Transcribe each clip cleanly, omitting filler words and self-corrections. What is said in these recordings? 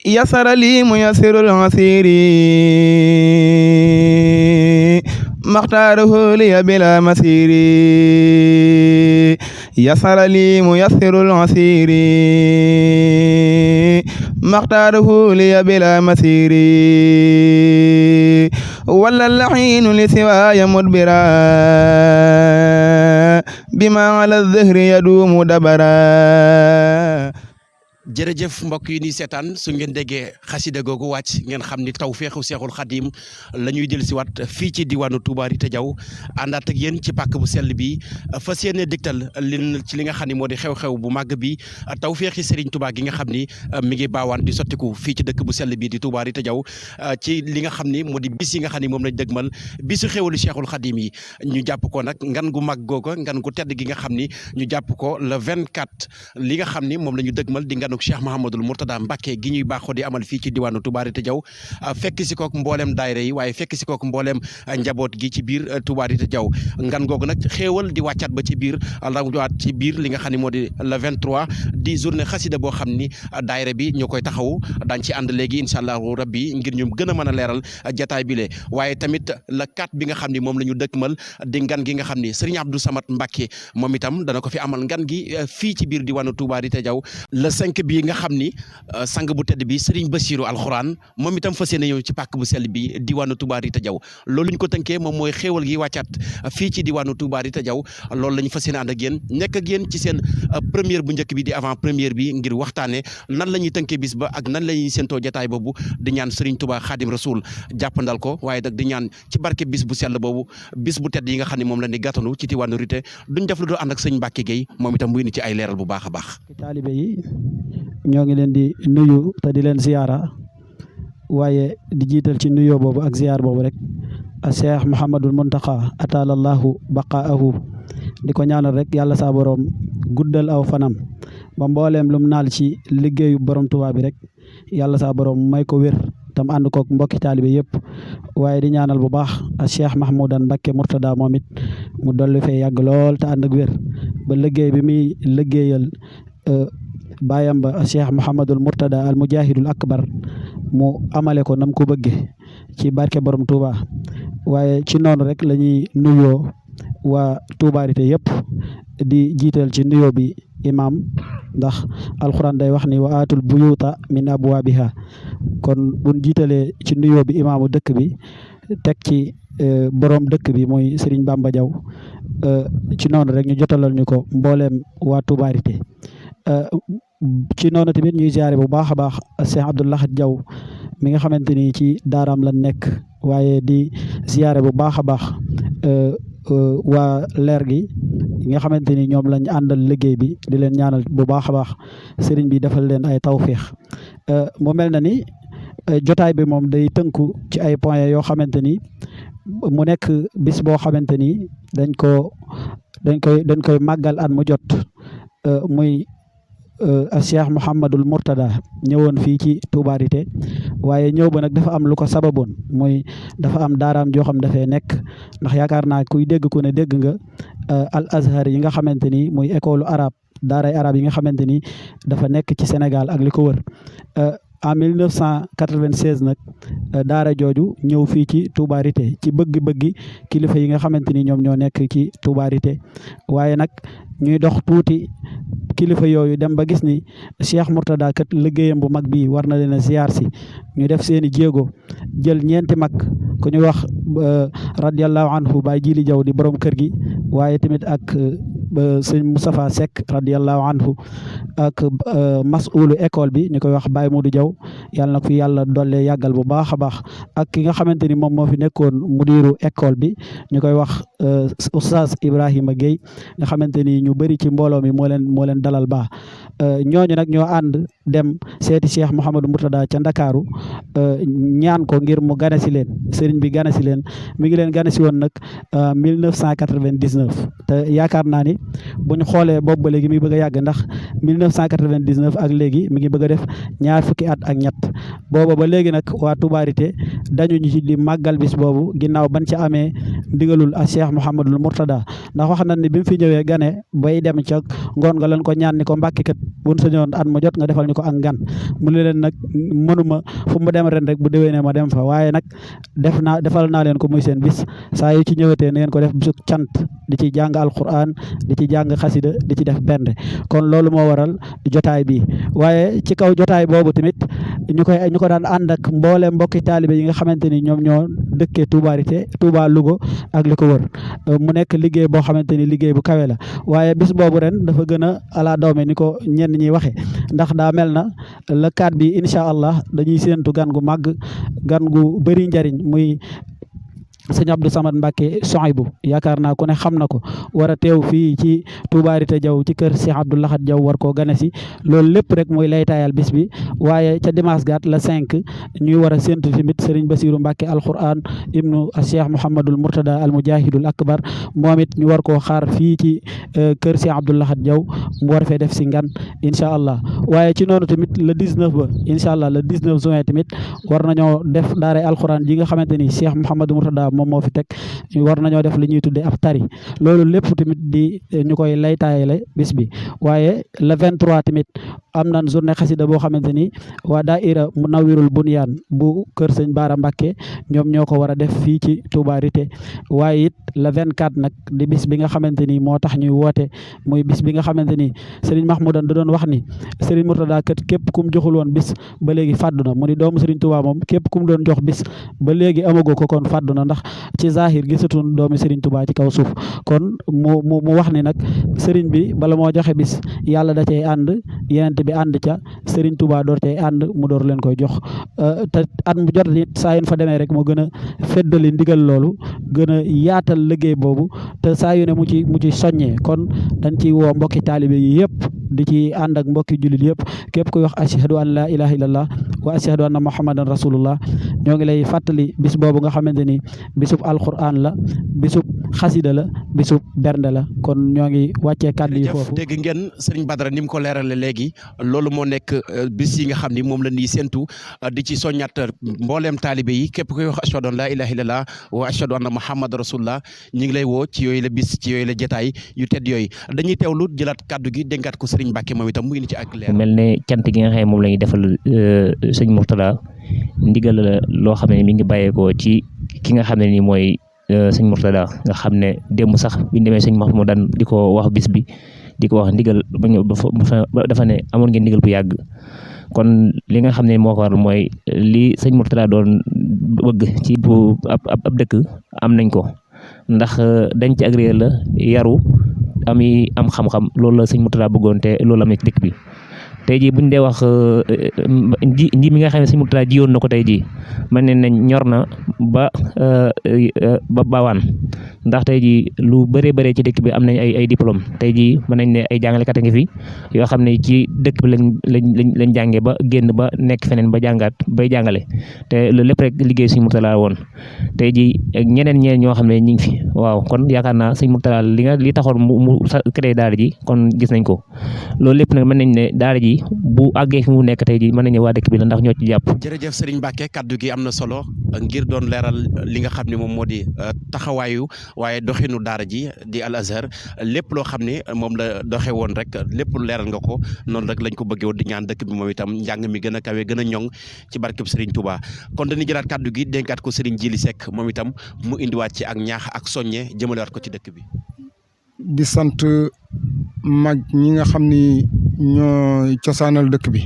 يسر لي ميسر العسير ما اختاره لي بلا مسير يسر لي ميسر العسير ما اختاره لي بلا مسير ولا اللحين لسواي مدبرا بما على الظهر يدوم دبرا. jërëjëf mbokk yi ni seetaan su ngeen déggee xasida googu wàcc ngeen xam ni tawfeexu Seexul Xadim la ñuy dellu si waat fii ci diwaanu Touba Rite Diaw àndaat ak yéen ci pàkk bu sell bi fas yéene dégtal ci li nga xam ni moo di xew-xew bu màgg bi tawfeexi Serigne Touba gi nga xam ni mi ngi baawaan di sottiku fii ci dëkk bu sell bi di Touba Rite Diaw ci li nga xam ni moo di bis yi nga xam ni moom lañ dëgmal bisu xewalu Seexul Xadim yi ñu jàpp ko nag ngan gu mag googu ngan gu tedd gi nga xam ni ñu jàpp ko le 24 li nga xam ni moom la ñu dëgmal di nganu Cheikh Mouhamadoul Mourtada Mbacké gi ñuy baaxoo di amal fii ci diwaanu Touba Rite Diaw fekk si kook mbooleem daayira yi waaye fekk si kook mbooleem njaboot gi ci biir Touba Rite Diaw ngan googu nag xéewal di wàccaat ba ci biir rawaat ci biir li nga xam ne moo di le 23 di journée xasida boo xam ni daayira bi ñoo koy taxaw daañ ci ànd léegi incha allahu rabbi ngir ñu gën a mën a leeral jataay bi le waaye tamit le 4 bi nga xam ni moom la ñu dëkkmal di ngan gi nga xam ni Serigne Abdou Samad Mbacké moom itam dana ko fi amal ngan gi fii ci biir diwaanu Touba Rite Diaw le 5 bi nga xam ni sang bu tedd bi Serigne Bassirou Alxuraan moom itam fas yéene ñëw ci pàkk bu sell bi diwaanu Touba Rite Diaw loolu ñu ko tënkee moom mooy xéewal gi wàccaat fii ci diwaanu Touba Rite Diaw loolu la ñu fas yéene ànd ak yéen nekk ak yéen ci seen première bu njëkk bi di avant première bi ngir waxtaane nan la ñuy tënkee bis ba ak nan la ñuy séentoo jataay boobu di ñaan Serigne Touba Khadim Rasoul jàppandal ko waaye nag di ñaan ci barke bis bu sell boobu bis bu tedd yi nga xam ne moom la ni gàttanu ci diwaanu Rite duñ def lu dul ànd ak sëñ Mbacké Gueye moom itam muy ni ci ay leeral bu baax a baax. taalibe yi ñoo ngi leen di nuyu te di leen ziyaara waaye di jiital ci nuyoo boobu ak ziyaar boobu rek a Cheikh Mouhamadoul Mountakha atalallahu baqaahu di ko ñaanal rek yàlla saa borom guddal aw fanam ba mbooleem lum naal ci liggéeyu borom Tuubaa bi rek yàlla saa borom may ko wér tam ànd kook mbokki taalibe yëpp waaye di ñaanal bu baax a Cheikh Mahmoudan Mbacké Mourtada moom it mu dolli fee yàgg lool te ànd ak wér ba liggéey bi muy liggéeyal baayam ba Cheikh Mouhamadoul Mourtada al mujahidul akbar mu amale ko nam ko bëgge ci barke borom Touba waaye ci noonu rek la ñuy nuyoo waa Touba Rite yëpp di jiital ci nuyoo bi imam ndax alxuraan day wax ni wa aatul buyuta min abwaabiha kon buñ jiitalee ci nuyoo bi imaamu dëkk bi teg ci borom dëkk bi mooy Serigne Bamba Diaw ci noonu rek ñu jotalal ñu ko mbooleem waa Touba Rite ci noonu tamit ñuy ziare bu baax a baax Cheikh Abdou Lahad Diaw mi nga xamante ni ci daaraam la nekk waaye di ziare bu baax a baax waa leer gi nga xamante ni ñoom lañ àndal liggéey bi di leen ñaanal bu baax a baax sëriñ bi defal leen ay tawféex mu mel na ni jotaay bi moom day tënku ci ay points yoo xamante ni mu nekk bis boo xamante ni dañ koy màggal at mu jot muy Cheikh Mouhamadoul Mourtada ñëwoon fii ci Touba Rite waaye ñëw ba nag dafa am lu ko sababoon mooy dafa am daaraam joo xam dafay nekk ndax yaakaar naa kuy dégg ku ne dégg nga al azhar yi nga xamante ni muy école arabe daaray arabe yi nga xamante ni dafa nekk ci Sénégal ak li ko wër en 1996 nag daara jooju ñëw fii ci Touba Rite ci bëgg-bëggi kilifa yi nga xamante ni ñoom ñoo nekk ci Touba Rite waaye nag ñuy dox tuuti kilifa yooyu dem ba gis ni Cheikh Mourtada kat liggéeyam bu mag bii war na leen a ziar si ñu def seeni jéego jël ñeenti mag ku ñu wax radiallahu anhu Baye Jili Diaw di borom kër gi waaye tamit ak sëñ Moustapha Seck radiallahu anhu ak mas'ulu école bi ñu koy wax Baye Modou Diaw yàlla na ko fi yàlla dollee yàggal bu baax a baax ak ki nga xamante ni moom moo fi nekkoon mudiru école bi ñu koy wax oustaz Ibrahima Gueye nga xamante ni ñu bëri ci mbooloo mi moo leen dalal baax ñooñu nag ñoo ànd dem seeti Cheikh Mouhamadoul Mourtada ca Ndakaaru ñaan ko ngir mu ganasi leen sëriñ bi ganasi leen mi ngi leen ganasi woon nag 1999 te yaakaar naa ni bu ñu xoolee boobu ba léegi mi ngi bëgg a yàgg ndax 1999 ak léegi mi ngi bëgg a def ñaar fukki at ak ñett booba ba léegi nag waa Touba Rité dañu ñu ci di màggal bis boobu ginnaaw ban ci amee ndigalul a Cheikh Mouhamadul Mourtada ndax wax na ni bi mu fi ñëwee gane bay dem ca ngoon nga leen ko ñaan ni ko Mbàkke kat buñ sa ñëwoon at ma jot nga defal ñu ko ak ngan mu ne leen nag mënuma fu mu dem ren rek bu déwénee ma dem fa waaye nag defal naa leen ko muy seen bis saa yu ci ñëwatee na ngeen ko def bisu cant di ci jàng alquran di ci jàng xasida di ci def bernde kon loolu moo waral jotaay bi waaye ci kaw jotaay boobu tamit ñu ko daan ànd ak mboole mbokki taalibe yi nga xamante ni ñoom ñoo dëkkee Touba Rité Touba Louga ak li ko wër mu nekk liggéey boo xamante ni liggéey bu kawe la waaye bis boobu ren dafa gën a ala dawme ni ko ñenn ñi waxe ndax daa mel na le 4 bi incha allah dañuy séentu gan gu màgg gan gu bëri njariñ muy sëñ Abdou Samad Mbacke Sohaybou yaakaar naa ku ne xam na ko war a teew fii ci Touba Rité Diaw ci kër Cheikh Abdou Lahad Diaw war koo gane si loolu lépp rek mooy laytaayal bis bi waaye ca dimanche gaat la 5 ñuy war a séntu tamit Serigne Bassirou Mbacke alquran ibnu Cheikh Mouhamadul Mourtada al Mujahidul Akbar moom it ñu war koo xaar fii ci kër Cheikh Abdou Lahad Diaw mu war fee def si ngan incha allah waaye ci noonu tamit le 19 ba incha allah le 19 juin tamit war nañoo def daaray alquran ji nga xamante ni Cheikh Mouhamadou Mourtada moom moo fi teg war nañoo def li ñuy tuddee ab tari loolu lépp tamit di ñu koy laytaayale bis bi waaye le 23 tamit am nañ journée xasida boo xamante ni waa daaira Munawwirul Bunyaan bu kër sëñ Baara Mbàkke ñoom ñoo ko war a def fii ci Touba Rité waaye it le 24 nag di bis bi nga xamante ni moo tax ñuy woote muy bis bi nga xamante ni Serigne Mahmoudan da doon wax ni Serigne Mourtada kat képp kum joxul woon bis ba léegi fàddu na mu ni doomu Serigne Touba moom képp kum doon jox bis ba léegi amagoo ko kon fàddu na ndax ci zahir gisatuñ doomi Serigne Touba ci kaw suuf kon mu wax ni nag Serigne bi bala moo joxe bis yàlla da cay ànd yenente bi ànd ca Serigne Touba door cay ànd mu door leen koy jox te at mu jot it saa yu fa demee rek moo gën a feddali ndigal loolu gën a yaatal liggéey boobu te saa yu ne mu ci soññee kon dañ ci woo mbokki taalibe yi yëpp di ci ànd ak mbokki jullit yëpp képp kuy wax ashhadu an la ilaha illallah wa ashhadu anna muhammadan rasulullah ñoo ngi lay fàttali bis boobu nga xamante ni bisub alquran la bisub xasida la bisub bernde la kon ñoo ngi wàccee kàddu yi foofu. dégg ngeen Serigne Badara ni mu ko leerale léegi loolu moo nekk bis yi nga xam ni moom la ñuy séntu di ci soññat mbooleem taalibe yi képp koy wax ashhadu an la ilaha illallah wa ashhadu anna muhammadan rasulullah ñu ngi lay woo ci yooyu la bis ci yooyu la jotaay yu tedd yooyu dañuy teewlu jëlaat kàddu gi dénkaat ko Serigne Mbacke moom itam mu indi ci ak leer. mel ne cant gi nga xam ne moom la ñuy defal sëñ Mourtada ndigal la loo xam ne mi ngi bàyyeekoo ci ki nga xam ne ni mooy sëñ Mourtada nga xam ne démb sax bi ñu demee sëñ Mahmoudan di ko wax bis bi di ko wax ndigal ba ñëw dafa ne amoon ngeen ndigal bu yàgg kon li nga xam ne moo ko waral mooy li sëñ Mourtada doon bëgg ci bu ab dëkk am nañ ko ndax dañ ci agréé la yaru am xam-xam loolu la sëñ Mourtada bëggoon te loolu am na ci dëkk bi tey jii buñ dee wax nji mi nga xam ne sëñ Mourtada jiyoon na ko tey jii man ne ñor na ba baawaan ndax tey jii lu bëree bëree ci dëkk bi am nañ ay diplôme tey jii mën nañ ne ay jàngalekat a ngi fi yoo xam ne ci dëkk bi lañ jàngee ba génn ba nekk feneen ba jàngaat bay jàngale te loolu lépp rek liggéey sëñ Mourtada woon tey jii ñeneen ñoo xam ne ñu ngi fi waaw kon yaakaar naa sëñ Mourtada li taxoon mu créé daara ji kon gis nañ ko loolu lépp nag mën nañ ne daara ji bu àggee fi mu nekk tey ji mën nañu waa dëkk bi la ndax ñoo ci jàpp. jërëjëf Serigne Mbacke kaddu gi am na solo ngir doon leeral li nga xam ne moom moo di taxawaayu waaye doxinu daara ji di Al Azhar lépp loo xam ne moom la doxe woon rek lépp leeral nga ko noonu rek lañ ko bëggee woon di ñaan dëkk bi moom itam njàng mi gën a kawe gën a ñoŋ ci barkeb Serigne Touba kon dañuy jëlaat kaddu gi dénkaat ko Serigne Djili Seck moom itam mu indiwaat ci ak ñaax ak soññe jëmalewaat ko ci dëkk bi. di sant mag ñi nga xam ni ñooy cosaanal dëkk bi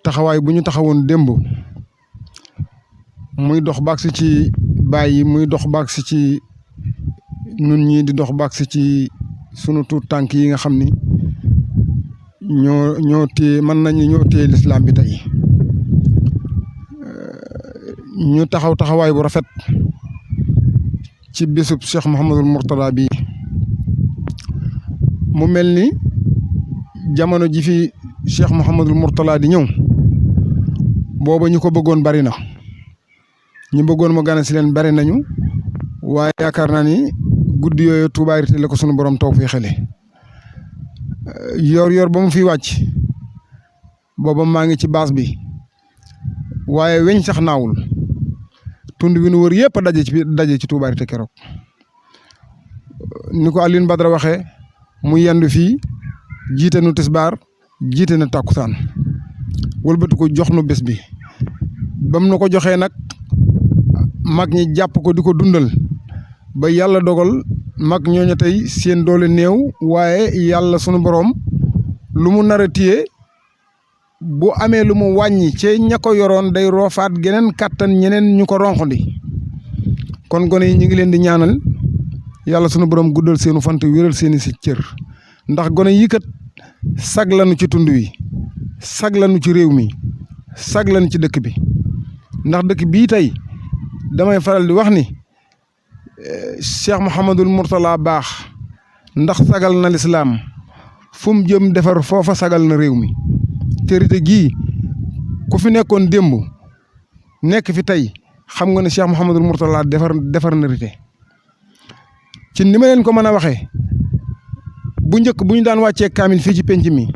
taxawaay bu ñu taxawoon démb muy dox baag si ci bàyyi muy dox baag si ci nun ñii di dox baag si ci sunu tuut tànk yi nga xam ni ñoo téye mën nañu ñoo téye lislaam bi tey ñu taxawaay bu rafet ci bésub Cheikh Mouhamadul Mourtada bi mu mel ni jamono ji fi Cheikh Mouhamadul Mourtada di ñëw booba ñu ko bëggoon bari na ñu bëggoon mu gane si leen bari nañu waaye yaakaar naa ni guddi yooyu Touba Arité la ko sunu borom taw fii xele yor ba mu fi wàcc booba maa ngi ci baas bi waaye weñ sax naawul tund wi nu wër yëpp a daje ci Touba Arité keroog ni ko Alioune Badara waxee mu yendu fii jiite nu tisbaar jiite na tàkkusaan wëlbati ko jox nu bés bi bam nu ko joxee nag mag ñi jàpp ko di ko dundal ba yàlla dogal mag ñooñu tey seen doole néew waaye yàlla sunu borom lu mu nar a téye bu amee lu mu wàññi ci ña ko yoroon day roofaat geneen kàttan ñeneen ñu ko ronxandi kon gone yi ñu ngi leen di ñaanal yàlla sunu borom guddal seenu fant wéral seeni si cër ndax gone yi kat sag lanu ci tund wi sag lanu ci réew mi sag lanu ci dëkk bi ndax dëkk bii tey damay faral di wax ni Cheikh Mouhamadul Mourtala baax ndax sagal na lislaam fu mu jëm defar foofa sagal na réew mi te Arité gii ku fi nekkoon démb nekk fi tey xam nga ne Cheikh Mouhamadul Mourtala defar na Arité ci ni ma leen ko mën a waxee bu njëkk bu ñu daan wàccee kaamil fii ci penc mi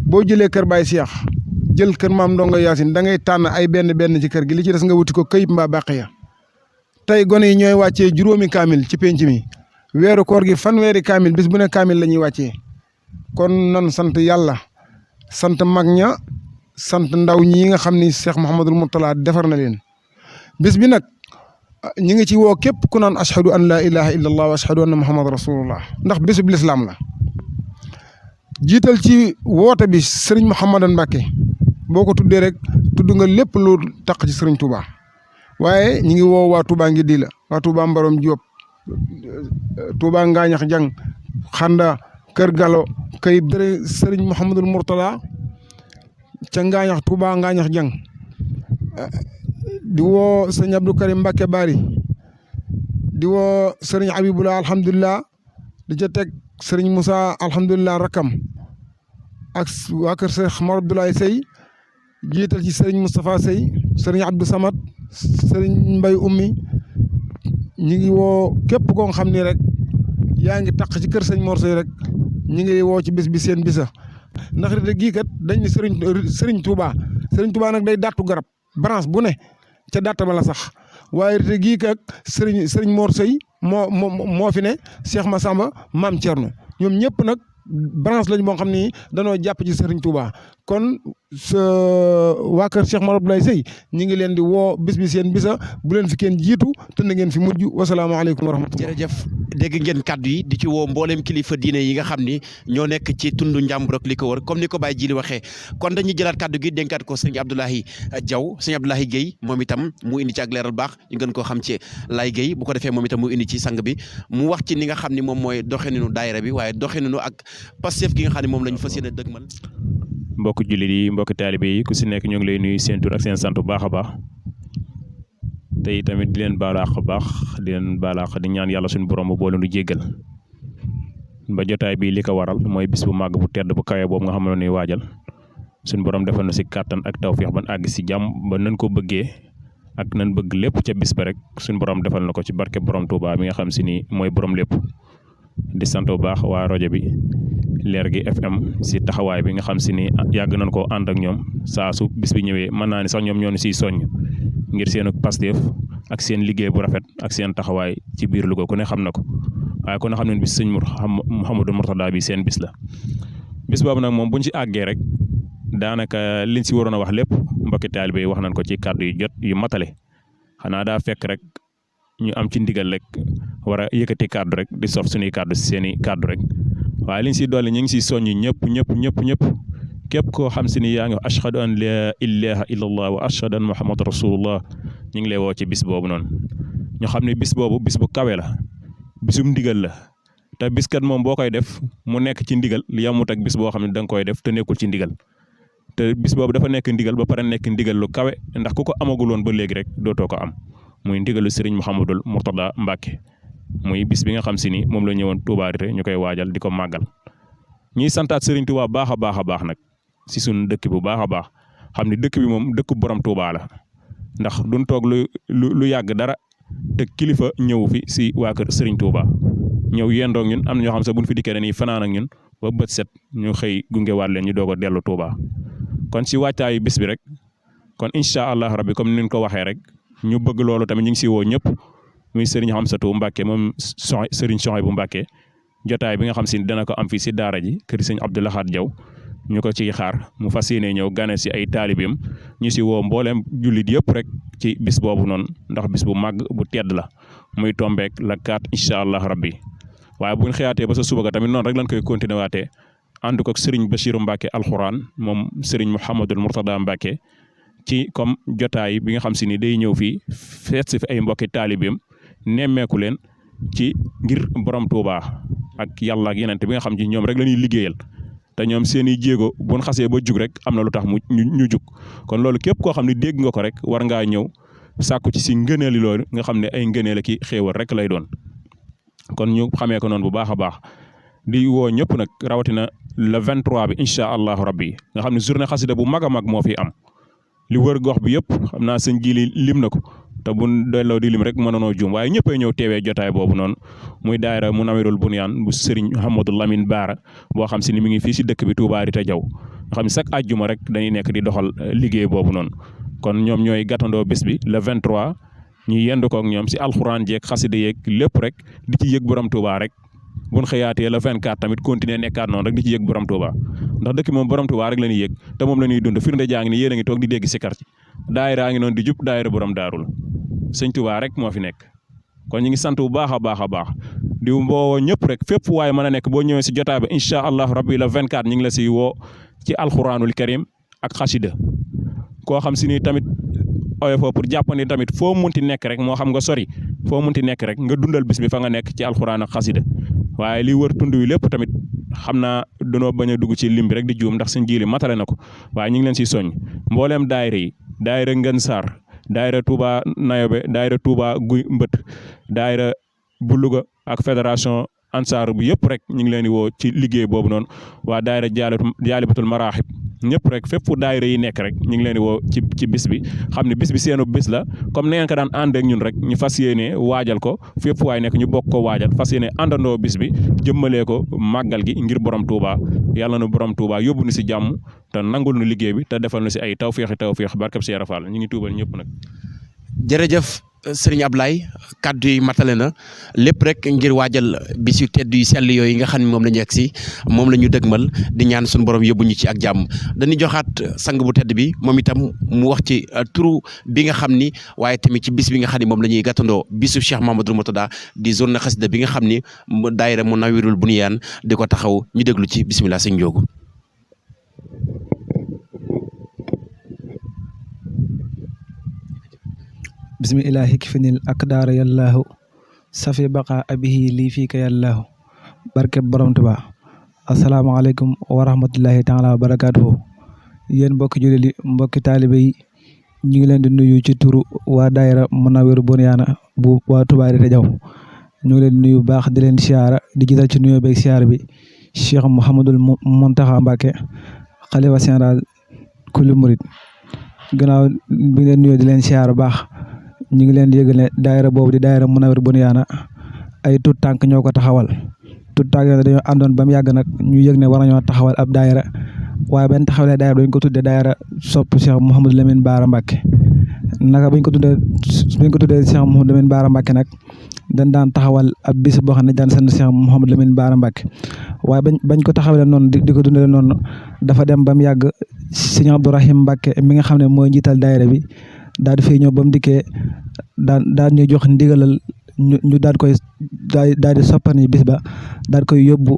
boo jëlee kër Baye Cheikh jël kër maam Ndongo Yaasin da ngay tànn ay benn ci kër gi li ci des nga wuti ko këyib mbaa bàq ya tey gone yi ñooy wàccee juróomi kaamil ci penc mi weeru koor gi fanweeri kaamil bis bu ne kaamil la ñuy wàccee kon nan sant yàlla sant mag ña sant ndaw ñi nga xam ni Cheikh Mouhamadul Mourtala defar na leen bis bi nag ñi ngi ci woo képp ku naan ashhadu an laa ilaha illa allah wa ashhadu anna muhammad rasulullah ndax bésub lislaam la jiital ci woote bi sëriñ Mouhamadan Mbacke boo ko tuddee rek tudd nga lépp lu taq ci sëriñ Touba waaye ñi ngi woo waa Touba ngi di la waa Touba Mbarom Diop Touba Ngaañax Jang Xanda Kër Galo kay bëre sëriñ Mouhamadul Mourtala ca Ngaañax Touba Ngaañax Jang di woo sëriñ Abdou Karim Mbacke Bari di woo sëriñ Abibullah alhamdulilah di ca teg sëriñ Moussa alhamdulilah rakam ak waa kër Cheikh Mor Abdoulaye Sey jiital ci sëriñ Moustapha Sey sëriñ Abdou Samad sëriñ Mbay Ummi ñi ngi woo képp koo xam ni rek yaa ngi taq ci kër sëñ Mor Sey rek ñi ngi woo ci bis bi seen bisa ndax Arité gii kat dañ ni sëriñ Touba nag day dattu garab branche bu ne ca datt ba la sax waaye Arité gii kat sëriñ Mor Sey moo fi ne Cheikh Massamba Maam Thierno ñoom ñëpp nag branche lañ boo xam ni danoo jàpp ci sëriñ Touba kon waa kër Cheikh Mor Abdoulaye Sey ñi ngi leen di woo bis bi seen bisa bu leen fi kenn jiitu te na ngeen fi mujj wasalaamaaleykum wa rahmatulah. jërëjëf dégg ngeen kàddu yi di ci woo mboolem kilifa diine yi nga xam ni ñoo nekk ci tundu Njàmbur ak li ko wër comme ni ko Baye Jili waxee kon dañuy jëlaat kàddu gi dénkaat ko sëñ Abdoulahi Diaw sëñ Abdoulahi Guèye moom itam mu indi ci ak leeral baax ñu gën koo xam ci Laye Guèye bu ko defee moom itam mu indi ci sang bi mu wax ci ni nga xam ni moom mooy doxalinu daayira bi waaye doxalinu ak Pastef gi nga xam ne moom la ñu fas yéene dëgmal. mbokk jullit yi mbokk taalibe yi ku si nekk ñu ngi lay nuyu seen tur ak seen sant bu baax a baax te tamit di leen baalu àq bu baax di leen baalu àq di ñaan yàlla suñu borom bu boole nu jéggal ba jotaay bi li ko waral mooy bis bu màgg bu tedd bu kawe boobu nga xam ne nuy waajal suñu borom defal na si kàttan ak tawfeex ban àgg si jàmm ba nan ko bëggee ak nan bëgg lépp ca bis ba rek suñu borom defal na ko ci barke borom Touba mi nga xam si ni mooy borom lépp di sant bu baax waa rajo bi leer gi FM si taxawaay bi nga xam si ni yàgg nañ koo ànd ak ñoom saa su bis bi ñëwee mën naa ni sax ñoom ñoo ni siy soññ ngir seen Pastef ak seen liggéey bu rafet ak seen taxawaay ci biir Louga ku ne xam na ko waaye ku ne xam ne bis sëñ Mouhamadou Mourtada bi seen bis la. bis boobu nag moom buñ si àggee rek daanaka liñ si waroon a wax lépp mbokki taalibe yi wax nañ ko ci kàddu yu jot yu matale xanaa daa fekk rek ñu am ci ndigal rek war a yëkkati kàddu rek di sof suñuy kàddu si seen i kàddu rek. waaye liñ si dolli ñu ngi siy soññ ñëpp képp koo xam si ni yaa ngi ashhadu an laa ilaaha illallah wa ashhadu an muhammad rasulullah ñu ngi lay woo ci bis boobu noonu ñu xam ne bis boobu bis bu kawe la bisum ndigal la te bis kat moom boo koy def mu nekk ci ndigal yamut ak bis boo xam ne da nga koy def te nekkul ci ndigal te bis boobu dafa nekk ndigal ba pare nekk ndigal lu kawe ndax ku ko amaguloon ba léegi rek dootoo ko am muy ndigalu Serigne Mouhamadul Mourtada Mbacke muy bis bi nga xam si ni moom la ñëwoon Touba Arité ñu koy waajal di ko màggal ñuy santaat Serigne Touba baax a baax nag si suñu dëkk bu baax a baax xam ne dëkk bi moom dëkku borom Touba la ndax duñ toog lu yàgg dara te kilifa ñëw fi si waa kër Serigne Touba ñëw yendoo ak ñun am na ñoo xam sax buñ fi dikkee dañuy fanaan ak ñun ba bët set ñu xëy gungewaat leen ñu doog a dellu Touba kon si wàccaayu bis bi rek kon incha allah rabbi comme ni ñu ko waxee rek ñu bëgg loolu tamit ñu ngi si woo ñëpp muy Serigne Hamsatou Mbacke moom Serigne Souhaïbou Mbacke jotaay bi nga xam si dana ko am fii si daara ji kër Serigne Abdou Lahad Diaw ñu ko ciy xaar mu fas yéene ñëw gane si ay taalibeem ñu si woo mbooleem jullit yëpp rek ci bis boobu noonu ndax bis bu màgg bu tedd la muy tombeek la 4 incha allah rabbi waaye bu ñu xëyaatee ba sa suba ga tamit noonu rek lañ koy continué waatee ànd ko ak Serigne Bachirou Mbacke alxuraan moom Serigne Mouhamadul Mourtada Mbacke ci comme jotaay bi nga xam si ni day ñëw fii feet si fi ay mbokki taalibeem nemmeeku leen ci ngir borom Touba ak yàlla ak yeneen bi nga xam ci ñoom rek la ñuy liggéeyal. te ñoom seen i jéego bu ñu xasee ba jug rek am na lu tax ñu jug kon loolu képp koo xam ne dégg nga ko rek war ngaa ñëw sàkku ci si ngëneeli loolu nga xam ne ay ngëneel ki xéewal rek lay doon kon ñu xamee ko noonu bu baax a baax di woo ñëpp nag rawatina le 23 bi incha allahu rabbi nga xam ne journée xasida bu mag a mag moo fi am li wër gox bi yëpp xam naa sëñ Jili lim na ko te bu delloo di lim rek mënoonoo juum waaye ñëppay ñëw teewee jotaay boobu noonu muy daayira Munawwirul Bunyaan bu Serigne Mouhamadou Lamine Baara boo xam si ni mi ngi fii si dëkk bi Touba Rita Diaw nga xam ne chaque àjjuma rek dañuy nekk di doxal liggéey boobu noonu kon ñoom ñooy gàttandoo bés bi le 23 ñu yendu ko ak ñoom si alxuraan jeeg xasida yeeg lépp rek di ci yëg borom Touba rek buñ xëyaatee le 24 tamit continuer nekkaat noonu rek di ci yëg borom Touba ndax dëkk moom borom Touba rek la ñuy yëg te moom la ñuy dund firnde jaa ngi ni yéen a ngi toog di dégg si quartier daayira ngi noonu di jub daayira borom daarul sëñ Touba rek moo fi nekk kon ñu ngi sant bu baax a baax a baax di woo ñëpp rek fépp waaye mën a nekk boo ñëwee si jotaay ba incha allah rabbi le 24 ñu ngi la si woo ci alxuraanul karim ak xasida koo xam si ni tamit oyofoo pour jàppandi tamit foo munti nekk rek moo xam nga sori foo munti nekk rek nga dundal bis bi fa nga nekk ci alxuraan ak xasida waaye li wër tund wi lépp tamit xam naa danoo bañ a dugg ci lim bi rek di juum ndax suñ jiili matale na ko waaye ñu ngi leen siy soññ mbooleem daayira yi daayira Ngën Sarr daayira Touba Nayobe daayira Touba Guy Mbët daayira bu Louga ak fédération Ansar bu yëpp rek ñu ngi leen di woo ci liggéey boobu noonu waa daayira Jaalibatul Maraaxib ñëpp rek fépp fu daayira yi nekk rek ñu ngi leen di woo ci bis bi xam ne bis bi seenu bis la comme ni ngeen ko daan ànd ak ñun rek ñu fas yéene waajal ko fépp fu waay nekk ñu bokk ko waajal fas yéene àndandoo bis bi jëmmalee ko màggal gi ngir borom Touba yàlla na borom Touba yóbbu nu si jàmm te nangul nu liggéey bi te defal nu si ay tawféex barkab Cheikh Ibra Fall ñu ngi tuubal ñëpp nag. jërëjëf Serigne Ablaye kaddu yi matale na lépp rek ngir waajal bis yu tedd yu sell yooyu nga xam ne moom la ñu egg si moom la ñu dëgmal di ñaan suñu borom yóbbu ñu ci ak jàmm dañuy joxaat sang bu tedd bi moom itam mu wax ci turu bi nga xam ni waaye tamit ci bis bi nga xam ni moom la ñuy gàttandoo bisu Cheikh Mouhamadoul Mourtada di journée xasida bi nga xam ni daayira Munawwirul Bunyaan di ko taxaw ñu déglu ci bismillah sëñ Njoogu. bismillahi kfinil akdaara yallaahu safi baqa abihi lii fii ka yallaahu barke borom Tuubaa asalaamaaleykum wa rahmatullahi taala wa barakaatuhu yéen mbokki jullit yi mbokki taalibe yi ñu ngi leen di nuyu ci turu waa daayira Munawwirul Bunyaan bu waa Touba Rita Diaw ñu ngi leen di nuyu baax di leen siyaara di jiital ci nuyoo beeg siyaara bi Cheikh Mouhamadul Mountakha Mbacké xalifa général kulli murid gannaaw bi ngeen nuyoo di leen siyaara baax ñu ngi leen di yëgal ne daayira boobu di daayira Munawwirul Bunyaan ay tuut tànk ñoo ko taxawal tuut tànk yoo dañoo àndoon ba mu yàgg nag ñu yëg ne war nañoo taxawal ab daayira waaye bañ taxawalee daayira dañ ko tuddee daayira sopp Cheikh Mouhamadou Lamine Bara Mbacké naka bañ ko tuddee Cheikh Mouhamadou Lamine Bara Mbacké nag dañ daan taxawal ab bis boo xam ne daan sant Cheikh Mouhamadou Lamine Bara Mbacké waaye bañ ko taxawalee noonu di ko dundee noonu dafa dem ba mu yàgg Serigne Abdourahim Mbacké mi nga xam ne mooy njiital daayira bi daal di fay ñëw ba mu dikkee daan ñu jox ndigalal ñu daal koy daal di soppani bis ba daal koy yóbbu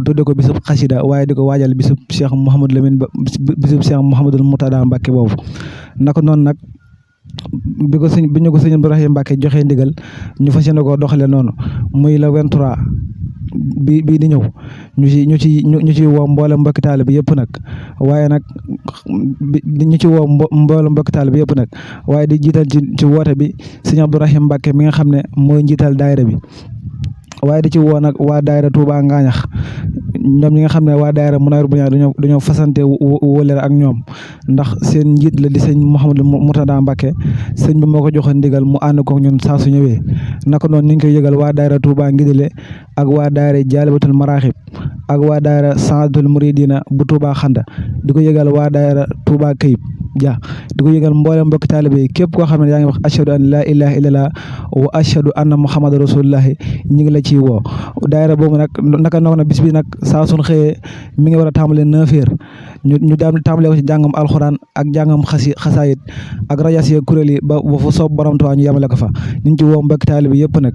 tudde ko bisub xasida waaye di ko waajal bisub Cheikh Mouhamadou Lamine bisub Cheikh Mouhamadoul Mourtada Mbacké boobu naka noonu nag bi ñu ko sëñ Ibrahima Mbacké joxee ndigal ñu fas yéene koo doxale noonu muy le 23 bii di ñëw ñu ci woo mboolem mbokki taalibe bi yëpp nag waaye nag ñu ci woo mboolem mbokki taalibe bi yëpp nag waaye di jiital ci woote bi sëñ Abdourahim Mbacké mi nga xam ne mooy njiital daayira bi waaye di ci woo nag waa daayira Touba Ngaañax ñoom ñi nga xam ne waa daayira Munawwirul Bunyan dañoo fasante wóolere ak ñoom ndax seen njiit la di sëñ Mouhamadou Mourtada Mbacké sëñ bi moo ko joxoon ndigal mu ànd ko ñun saa su ñëwee naka noonu ñu ngi koy yëgal waa daayira Touba Ngidile ak waa daayira Jaalibatul Maraaxib ak waa daayira Saadatul Muridina bu Touba Xanda di ko yëgal waa daayira Touba Kayib ja di ko yëgal mboolem mbokki taalibe yi képp koo xam ne yaa ngi wax ashhadu an laa ilaaha illallah wa ashhadu anna muhammadu rasulullahi ñu ngi la ciy woo daayira boobu nag naka noonu na bis bi nag saa suñ xëyee mi ngi war a tàmbalee 9h ñu daam tàmbalee ko ci jàngam alxuraan ak jàngam xasaayit ak rajas yi kuréel yi ba fa soob borom Tuubaa ñu yemale ko fa ñu ngi ci woo mbokki taalibe yëpp nag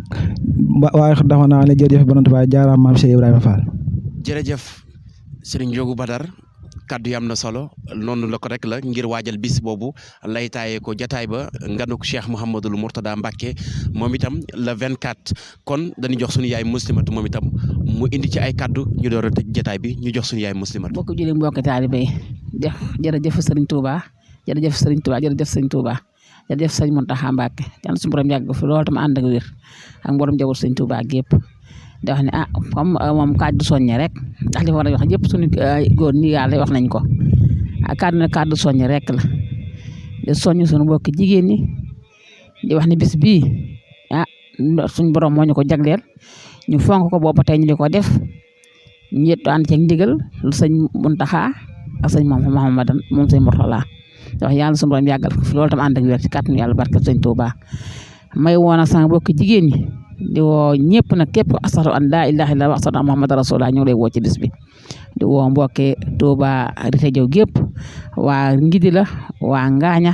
waaye dafa naa ne jërëjëf borom Tuubaa jaaraam maam Cheikh Ibrahima Fall. jërëjëf Serigne Ndiogou Badar kaddu yi am na solo noonu la ko rek la ngir waajal bis boobu lay taayee ko jataay ba nganuk Cheikh Mouhamadul Mourtada Mbacké moom itam le 24 kon dañuy jox suñu yaay muslimatu moom itam mu indi ci ay kaddu ñu door a tëj jataay bi ñu jox suñu yaay muslimatu. mbokk julli mbokk taalibe yi jërëjëf Serigne Touba jërëjëf Serigne Touba jërëjëf Serigne Touba jërëjëf Serigne Mountakha Mbacké yàlla suñu borom yàgg fi loolu tam ànd ak wér ak mboolem njaboot Serigne Touba gépp di wax ne comme moom kàddu soññe rek ndax li fa war a wax yëpp suñu góor ñi yàlla wax nañ ko kàddu ne kàddu soññe rek la di soññ suñu mbokki jigéen ñi di wax ne bis bii suñu borom moo ñu ko jagleel ñu fonk ko booba tey ñu di ko def ñu ànd ceeg ndigal lu sëñ Muntaxa ak sëñ Mouhamadan moom sëñ Mourtala di wax yàlla suñu borom yàggal fi loolu tam ànd ak wér ci kàttanu yàlla barke sëñ Touba may woon ak sama mbokki jigéen ñi di woo ñëpp nag képp ashhadu an laa ilaaha illallaah wa ashhadu anna muhammadan rasulullah ñu ngi lay woo ci bis bi di woo mbokki Touba Rite Jaw gépp waa Ngidi la waa Ngaaña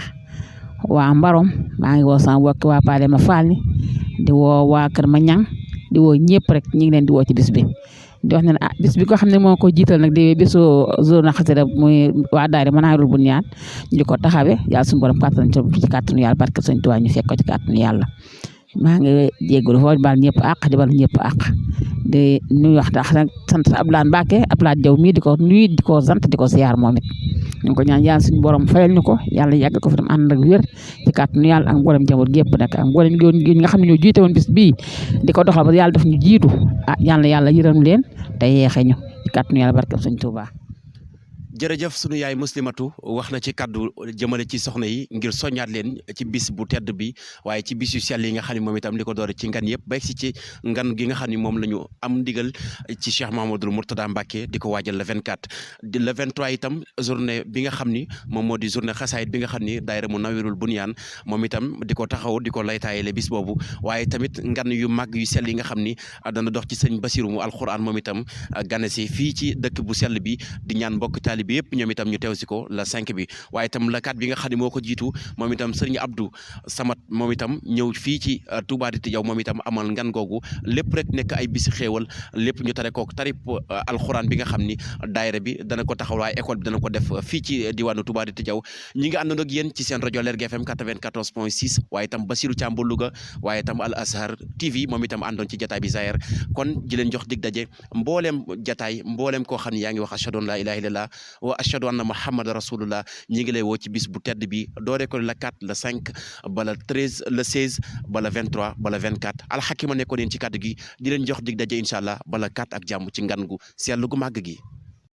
waa Mbarom maa ngi woo sama mbokki waa Palema Fall ni di woo waa Kër Mañang di woo ñëpp rek ñu ngi leen di woo ci bis bi di wax ne bis bi ko xam ne moo ko jiital nag di bisu journée xasida muy waa daayira Munawwirul Bunyan ñu di ko taxawee yàlla suñu borom kàttan ci kàttanu yàlla barke Sëñ Tuubaa ñu fekk ko ci kàttanu yàlla maa ngi jégalu foofu baal ñëpp àq di baal ñëpp àq di nuyu wax ndax nag sant Abdoulaye Mbacké Abdoulaye Diaw mii di ko nuyu di ko sant di ko siyaar moom it ñu ngi ko ñaan yàlla suñu borom fayal ñu ko yàlla yàggal ko fi tam ànd ak wér ci kàttanu yàlla ak mboolem njaboot gépp nag ak mboolem góor ñi nga xam ne ñoo jiite woon bis bii di ko doxal ba yàlla daf ñu jiitu yàlla yërëm leen te yeexe ñu ci kàttanu yàlla barke Sëñ Tuubaa. jërëjëf sunu yaay muslimatu wax na ci kaddu jëmale ci soxna yi ngir soññaat leen ci bis bu tedd bi waaye ci bis yu sell yi nga xam ne moom itam li ko doore ci ngan yëpp ba si ci ngan gi nga xam ne moom la ñu am ndigal ci Cheikh Mouhamadoul Mourtada Mbacké di ko waajal le 24 di le 23 itam journée bi nga xam ni moom moo di journée xasaayit bi nga xam ni daayira Munawwirul Bunyan moom itam di ko taxaw di ko laytaayele bis boobu waaye tamit ngan yu mag yu sell yi nga xam ni dana dox ci sëñ Basiru mu alxuraan moom itam gane si fii ci dëkk bu sell bi di ñaan mbokk taalibe bi yëpp ñoom itam ñu teew si ko la 5 bi waaye itam la 4 bi nga xam ne moo ko jiitu moom itam sëriñ Abdou Samad moom itam ñëw fii ci Touba Rite Jaw moom itam amal ngan googu lépp rek nekk ay bisi xéewal lépp ñu tare ko tarib alxuraan bi nga xam ni daayira bi dana ko taxaw waaye école bi dana ko def fii ci diwaanu Touba Rite Jaw ñi ngi àndoon ak yéen ci seen rajo Lergui FM 94.6 waaye itam Basirou Thiam bu Louga waaye itam Al Azhar TV moom itam àndoon ci jataay bi Zahir kon di leen jox dig daje mbooleem jataay mbooleem koo xam ne yaa ngi wax ashhadu an la ilaha illallah wa ashhadu anna muhammad rasulullah ñi ngi lay woo ci bis bu tedd bi dooree ko le 4 le 5 ba le 13 le 16 ba le 23 ba le 24 alxakima nekkoon yéen ci kàddu gi di leen jox dig daje incha allah ba le 4 ak jàmm ci ngan gu seetlu gu màgg gi